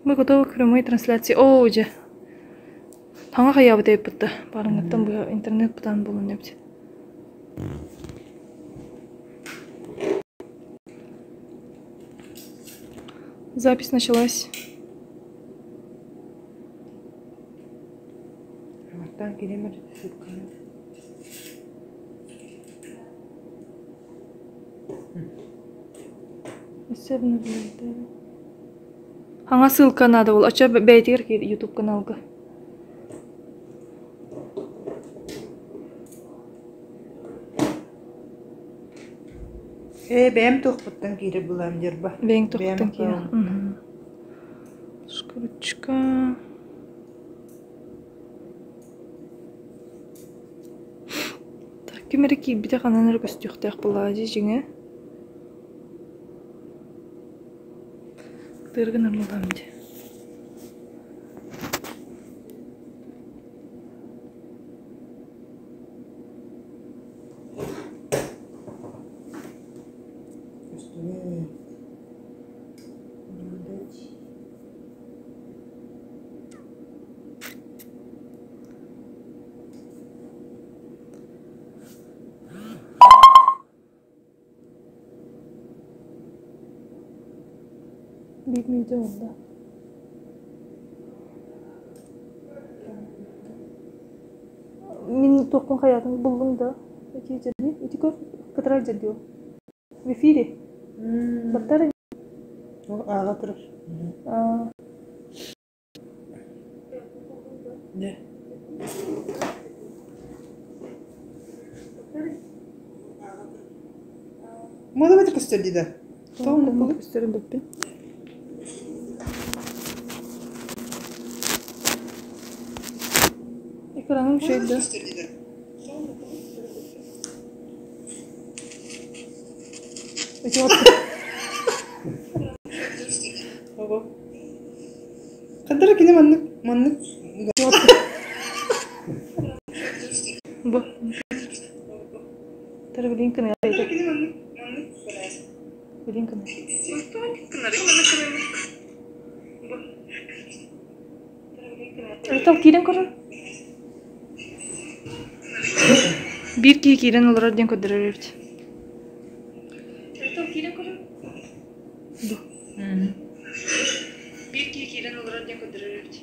Мы готовы к прямой трансляции. Оо, дьэ. Таҥа хайаабыт эбиппит да. Барыҥҥыттан быһа интернет бытаан буолан эбит. Запись началась. Аттан киирэн ссылканы. Өссө обновляйте. Хаҥа ссылка надо было. Оччо бэйэтигэр киир YouTube каналга. Ээ, бэйэм туохпуттан киирэр булаам дьарба. Бэйэҥ туохпуттан киирэр. Скручка. Так, ким эрэ киирбитэ ханан эрэ көстүөхтээх буоллаҕа дии дьиҥэ. Тыыргынан буллаҕым дии. Көстүбэт. Наблюдать. Биир мүнүүтэ уолла. Мин туохпун хайаатын буллуҥ да? Ити дьэрдии, ити көр, кытарар дьэрдии В эфире. Баттар Ол ааҕа турар. Аа. Дьэ. Муода көстөр дии да. Тоҕо оннук көстөрүн билбин. Экраным үчүгэй да. Хантара кини маннык маннык Бу. Тара билин кына Билин кына. Ытал киирэн көрөр. Биир киһи киирэн олорор диэн көрдөрөр эбит. Бу. Биир киһи киирэн олорор диэн көрдөрөр эбит.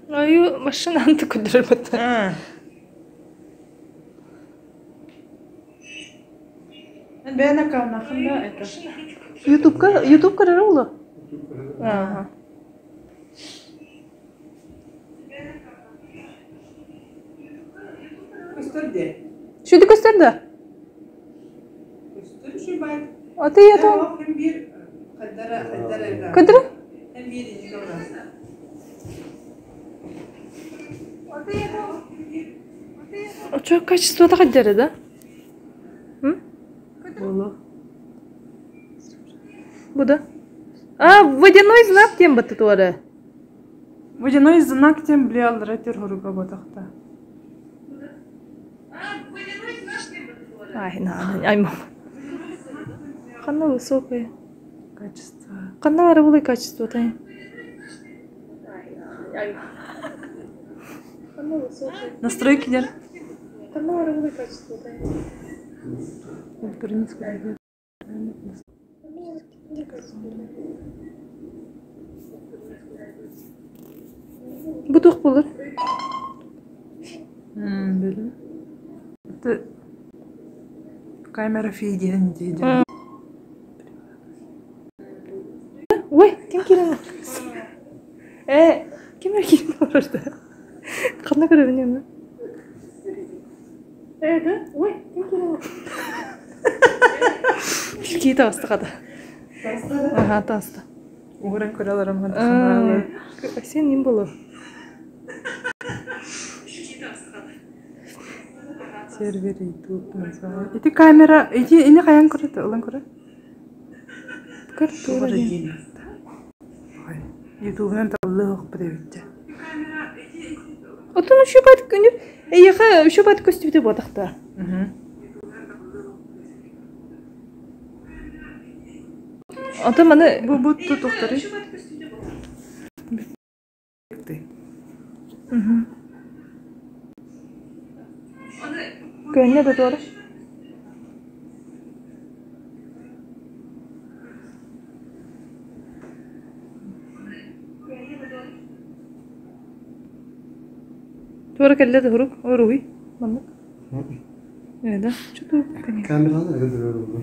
Аю машинаны көрдөрөр Бэйэн аккауннаххын да это. Ютубка Ютуб көрөр уолу? Ага. Көстөр дии. Шүді көстөр да? Көстөр үчүгэй баай. Аты ятон. Hem bir хайдара хайдара Көдөрө? Hem bir инник олорор. Очо качествота хайдара да? М? Болу. Бу да? А, водяной знак диэн батты туора. Водяной знак тем били аллара тер хоруга ботахта. Ай, на, ай, мама. Ханна высокое. Качество. Ханна арабылай качество тай. Настройки дер. Ханна арабылай качество тай. Бу туох буолар? Бөлүм. Это камера фи диэн дии. Ой, ким киирэн олорор? Э, ким эрэ киирэн олорор да? Ханна көрөбүн аны? Э, да? Ой, ким киирэн олорор? Киһи таҕыста хата. Аха, таҕыста. Угуран көрө Сен им боло. Сервер YouTube название. Ити камера, ити ини хайан көрөт, ылан көрө. Картура. Ой. Ютубунан табыллыах эбит дьэ. Оттон үчүгэй күнү эйиэхэ үчүгэй көстүбүтэ буотахта. Оттон маны Бу бу тутуктары. Көннө да туора. Туора кэллэ да урук, уруй маннык. Э да, что конечно. Камераны көрдөрөр буолуо.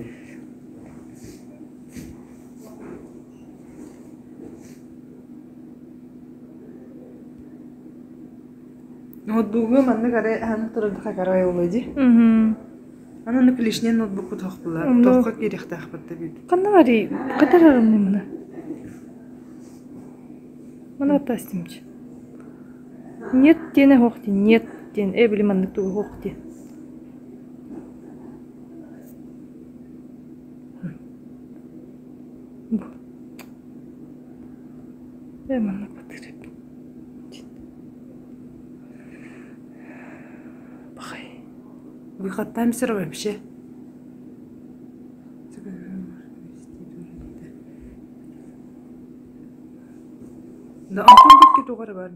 Ноутбугу маннык арай аһан турардаха карай буолуо дии. Аны аны лишний ноутбукку туохпулар. Туохха киириэхтээхпит да бит. Ханна барый? Катар арымны мына. Мана тастимч. Нет диэни хоох диэн, нет диэн, э били маннык тугу хоох диэн. Бу. Э маннык батыр. Бахай. Выход таймсер вообще. Да, Антон бикки тугара бар.